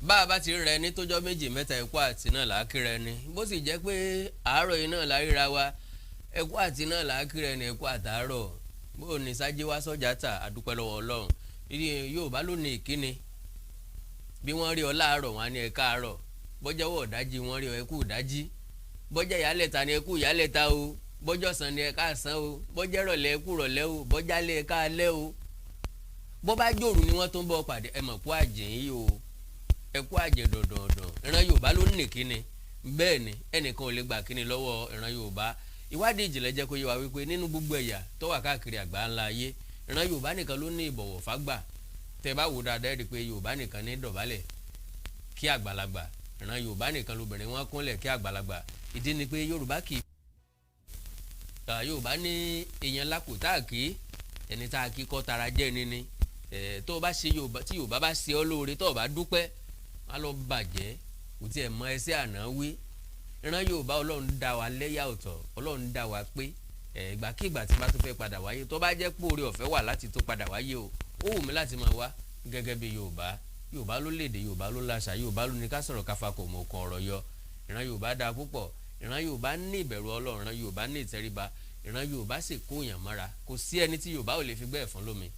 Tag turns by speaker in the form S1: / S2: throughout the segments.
S1: Bá a bá ti rẹ ní tójọ́ méjì mẹ́ta, ẹ̀kú àti náà làákìrẹ ni. Bó sì jẹ́ pé àárọ̀ yìí náà láríra wa, ẹ̀kú àti náà làákìrẹ ni, ẹ̀kú àtàárọ̀. Bó o ní sájé wá sọ́jà tà, àdúpẹ́ lọ́wọ́ Ọlọ́run. Yorùbá ló ní ìkíni. Bí wọ́n rí ọ láàárọ̀, wọn á ní ẹ káàárọ̀. Bọ́jọ́wọ́ ọ̀dájí wọ́n rí ọ, ẹ kú ìdájí. Bọ́jà ìyálẹ̀ta ni, ẹ kú ìyálẹ̀ta o. Bọ́jọ́sàn ni, ẹ káàsán o. Bọ́jẹ́ rọ̀lẹ́, ẹ kú rọ̀lẹ́ o. Bọ́jálẹ̀, ẹ káalẹ́ o. Bó bá jòrú ni wọ́n tún bọ́ pàdé, ẹ mọ̀ kú àjẹ́ yìí o, ẹ kú àjẹ́ dọ̀dọ̀dọ̀. Ìran Yorùbá ló ní kíni. Bẹ́ẹ̀ ni, ẹnìkan ò lè gbà kíni lọ́wọ́ ìran Yorùbá. Ìwádìí ìjìnlẹ̀ jẹ́ kó yé wa wípé nínú gbogbo ẹ̀yà tó wà káàkiri àgbáńlá ayé, ìran Yorùbá nìkan ló ní ìbọ̀wọ̀ fágbà. Tẹ́ bá wò dáadáa, rí i pé Yorùbá nìkan ní dọ̀bálẹ̀ kí àgbàlagbà. Ìran Yorùbá nìkan lóbìnrin wọn kúnlẹ̀ kí àgbàlagbà. Ìdí ni pé Yorùbá kì í, Yorùbá ní èèyàn lákòótá kí ẹni tá a kí kọ́ tara jẹ́ ni ni. Tó o bá ṣe Yorùbá, tí Yorùbá bá ṣe ọ́ lóore, tó o bá dúpẹ́, á lọ bàjẹ́, kò tiẹ̀ mọ ẹsẹ̀ àná wí. Ìran Yorùbá, Ọlọ́run dá wa lẹ́yà ọ̀tọ̀, Ọlọ́run dá wa pé ìgbàkigbà tí bá tó fẹ́ padà wáyé, tó bá jẹ́ pé oore ọ̀fẹ́ wà láti tó padà wáyé o, ó wù mí láti máa wá gẹ́gẹ́ bí Yorùbá. Yorùbá ló lédè, Yorùbá ló láṣà, Yorùbá ló ní ká sọ̀rọ̀ káfa kò mọ̀ kan ọ̀rọ̀ yọ. Ìran Yorùbá dáa púpọ̀. Ìran Yorùbá ní ìbẹ̀rù Ọlọ́run. Ìran Yorùbá ní ìtẹríba. Ìran Yorùbá sì kó èèyàn mọ́ra. Kò sí ẹni tí Yorùbá ò lè fi gbẹ́ ẹ̀fọn lómi.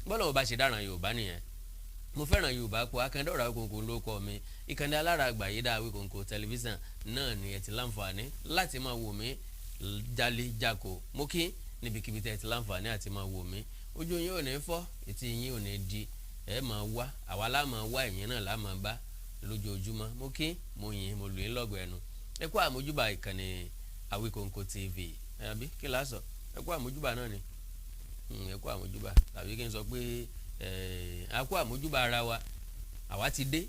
S1: Bọ́lá wọn bá ṣe dáràn Yorùbá nìyẹn. Mo fẹ́ràn Yorùbá pọ̀. Akẹ́ndọ̀rọ̀ Awikonko ló kọ́ mi. Ìkànnì alára àgbàyédá Awikonko Tẹlifíṣàn náà ni ẹ ti láǹfààní láti máa wò mí jálé jáko. Mo kí níbikíbi tẹ́ ẹ ti láǹfààní àti máa wò mí. Ojú yín ò ní fọ́, etí yín ò ní di. Ẹ máa wá àwa lá máa wá, ẹ̀yin náà lá máa bá lójoojúmọ́. Mo kí, mo yìn, mo lù yín lọ́gọ̀ ẹnu. Ẹ kú àmójúbà ìkànnì Awikonko TV. Àbí kí la sọ? Ẹ kú àmójúbà náà ni. Ẹ kú àmójúbà, tàbí kí n sọ pé a kú àmójúbà ara wa. Àwa ti dé,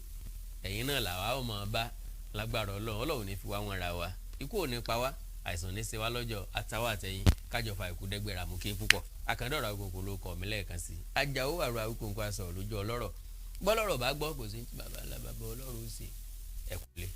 S1: ẹ̀yin náà làwa ò mọ̀ bá lágbára Ọlọ́run. Ọlọ́run ní fi wá wọn ra wa. Ikú ò ní pa wá, àìsàn ní ṣe wá lọ́jọ́ àtàwọn àtẹ̀yìn kájọ fa ìkú dẹ́gbẹ̀rà. Mú kí n púpọ̀. Àkàndọ̀rọ̀ Awikonko ló kọ́ mi lẹ́ẹ̀kan sí. Ajáò àrò Awikonko aṣọ lójú ọlọ́rọ̀. Bọ́lọ́rọ̀ bá gbọ́, kò sí bàbá ńlá bàbá ọlọ́rọ̀ ó sì ẹ̀kúlé.